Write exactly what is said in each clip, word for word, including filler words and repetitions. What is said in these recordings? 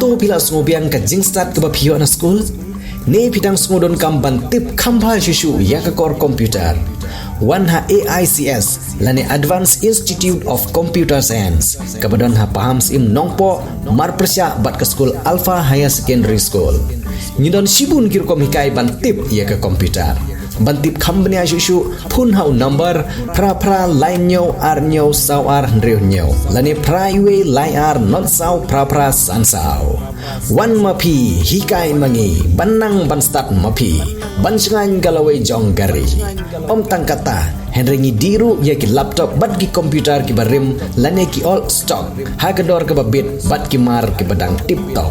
To phi la sngewbiang ka jingstad kaba phi ïoh na skul? Ne phi dang sngewdonkam ban tip kham bha shuh shuh ïa ka kor computer? Wan ha A I C S lane Advanced Institute of Computer Science, kaba don ha Pahamsyiem Nongpoh, marpyrshah bad ka skul Alpha Higher Secondary School. Ngi don shibun ki rukom hikai ban tip ïa ka computer. Ban tip kham bniah shuh shuh, phone ha u number phra phra lai hynñiew ar hynñiew saw ar hynriew hynñiew lane phra wei lai ar not saw phra phra san saw. Wan ma phi, hikai ma ngi, ban nang ban stad ma phi, ban shngaiñ ka lawei jong ka ri. Ym tang katta, hynrei ngi dih ruh ïa ki laptop bad ki computer kiba rim lane ki old stock ha ka dor kaba bit bad ki mar kiba dang tip top.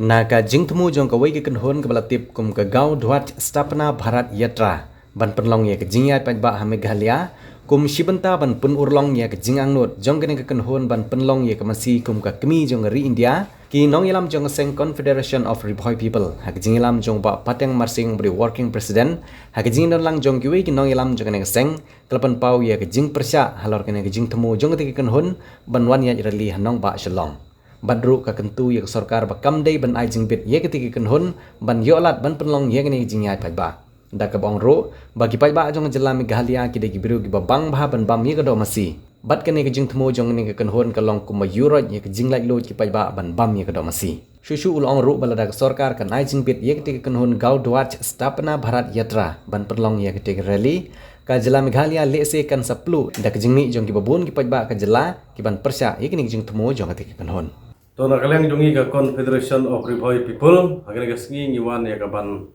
Na ka jingthmu jong kawei ka kynhun kaba la tip kum ka Gaw Dhwaj Sthapana Bharat Yatra ban pynlong ïa ka jingïaid paidbah ha Meghalaya, kum shi bynta ban pynurlong ïa ka jingangnud jong kane ka kynhun ban pynlong ïa ka masi kum ka kmie jong ka ri India, ki nongïalam jong ka seng Confederation of Ri Bhoi People, ha ka jingïalam jong Bah Pateng Marsing, ba dei Working President, ha ka jingdon lang jong kiwei ki nongïalam jong kane ka seng, ka la pynpaw ïa ka jingpyrshah halor kane ka jingthmu jong kata ka kynhun ban wan ïaid rally ha nongbah Shillong. Bad ruh ka kyntu ïa ka sorkar ba kam dei ban ai jingbit ïa kata ka kynhun ban ïoh lad ban pynlong ïa kane ka jingïaid paidbah, da kaba ong ruh ba ki paidbah jong ka jylla Meghalaya ki dei ki briew kiba bang bha ban bam ïa ka doh masi. Bad kane ka jingthmu jong kane ka kynhun ka long kumba ïuroit ïa ka jinglaitluid ki paidbah ban bam ïa ka doh masi. Shuh shuh u la ong ruh ba lada ka sorkar kan ai jingbit ïa kata ka kynhun Gaw Dhwaj Sthapana Bharat Yatra ban pynlong ïa kata ka rally, ka jylla Meghalaya lehse kan sa pluh da ka jingmih jong kiba bun ki paidbah ka jylla kiban pyrshah ïa kane ka jingthmu jong kata ka kynhun. To, na ka liang jong ngi ka Confederation of Ri Bhoi People, ha kane ka sngi ngi wan ïa ka ban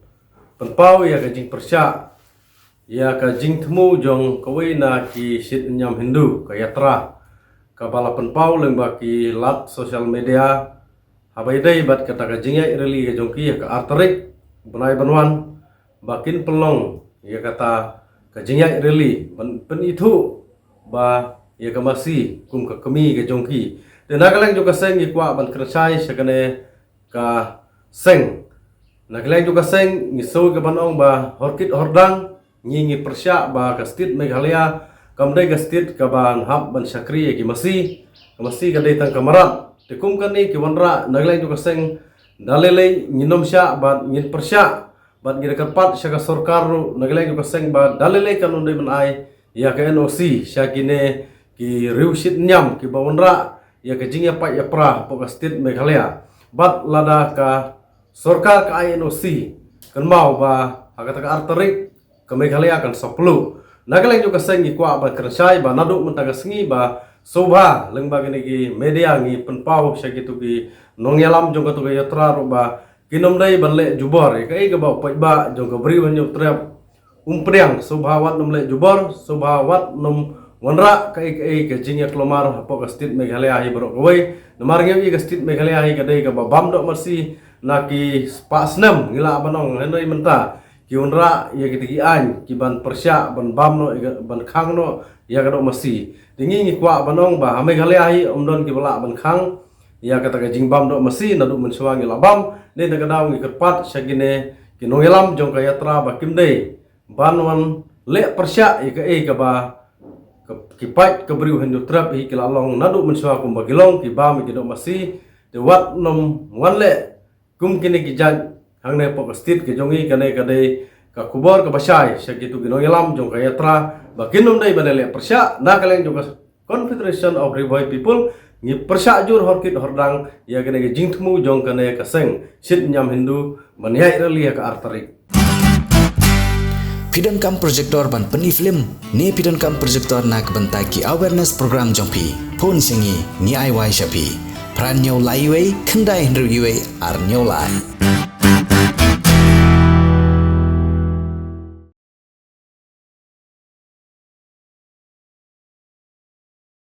pynpaw ïa ka jingpyrshah ïa ka jingthmu jong kawei na ki shit niam Hindu, ka yatra kaba la pynpaw lyngba ki lad social media, haba ïadei bad kata ka jingïaid rally ka jong ki ha ka ar tarik bnai ban wan, ba kin pynlong ïa kata ka jingïaid rally ban pynithuh ba ïa ka masi kum ka kmie ka jong ki. Te na ka liang jong ka seng ngi kwah ban kren shai sha kane ka seng. Na ka liang jong ka seng ngi sngew ka ban ong ba hor kit hor dang ngi ngi pyrshah ba ka state Meghalaya kam dei ka state kaban hap ban shakri ïa ki masi. Ka masi ka dei tang ka mrad. Te kum kane ki wanrah na ka liang jong ka seng da lei lei ngin ym shah bad ngin pyrshah bad ngi da kyrpad sha ka sorkar ruh na ka liang jong ka seng ba da lei lei kan ym dei ban ai ïa ka N O C sha kine ki riew shit niam kiba wanrah ïa ka jingïapait ïapra hapoh ka state Meghalaya. Bad lada ka sorkar ka ai N O C, kynmaw ba ha kata ka ar tarik ka Meghalaya kan sa pluh. Na ka liang jong ka seng ngi kwah ban kren shai ba naduh mynta ka sngi ba sngewbha lyngba kine ki media ngi pynpaw sha kitu ki nongïalam jong katu ka yatra ruh ba kin ym dei ban leh jubor ïa kaei kaba u paidbah jong ka Bri u Hynñiewtrep um pdiang. Sngewbha wat nym leh jubor, sngewbha wat nym wanrah kaei kaei ka jingïakhlumar hapoh ka state Meghalaya hi baroh kawei. Namar ngi ïohi ka state Meghalaya hi ka dei kaba bam doh masi na ki spah snem ngi lah ban ong, hynrei mynta ki wanrah ïa kita ki aiñ kiban pyrshah ban bam noh ïa ka, ban khang noh ïa ka doh masi. Te ngi ngi kwah ban ong ba ha Meghalaya hi ym don kiba lah ban khang ïa kata ka jingbam doh masi. Naduh mynshuwa ngi la bam. Dei na ka daw ngi kyrpad sha kine ki nongïalam jong ka yatra ba kim dei ban wan leh pyrshah ïa kaei kaba ka, ki paid ka Bri u Hynñiewtrep hi ki la long naduh mynshuwa kumba ki long ki bam ïa ki doh masi. Te wat nym wan leh kum kine ki jait hangne hapoh ka state ka jong ngi. Kane ka dei ka khubor kaba shai sha kitu ki nongïalam jong ka yatra ba kin ym dei ban leh pyrshah. Na ka liang jong ka Confederation of Ri Bhoi People ngi pyrshah jur hor kit hor dang ïa kane ka jingthmu jong kane ka seng shit niam Hindu ban ïaid rally ha ka ar tarik. Phi donkam projector ban pyni film ne phi donkam projector na ka bynta ki awareness program jong phi? Phone sha ngi, ngi ai wai sha phi. Phra hynñiew lai wei khyndai hynriew wei ar hynñiew lai.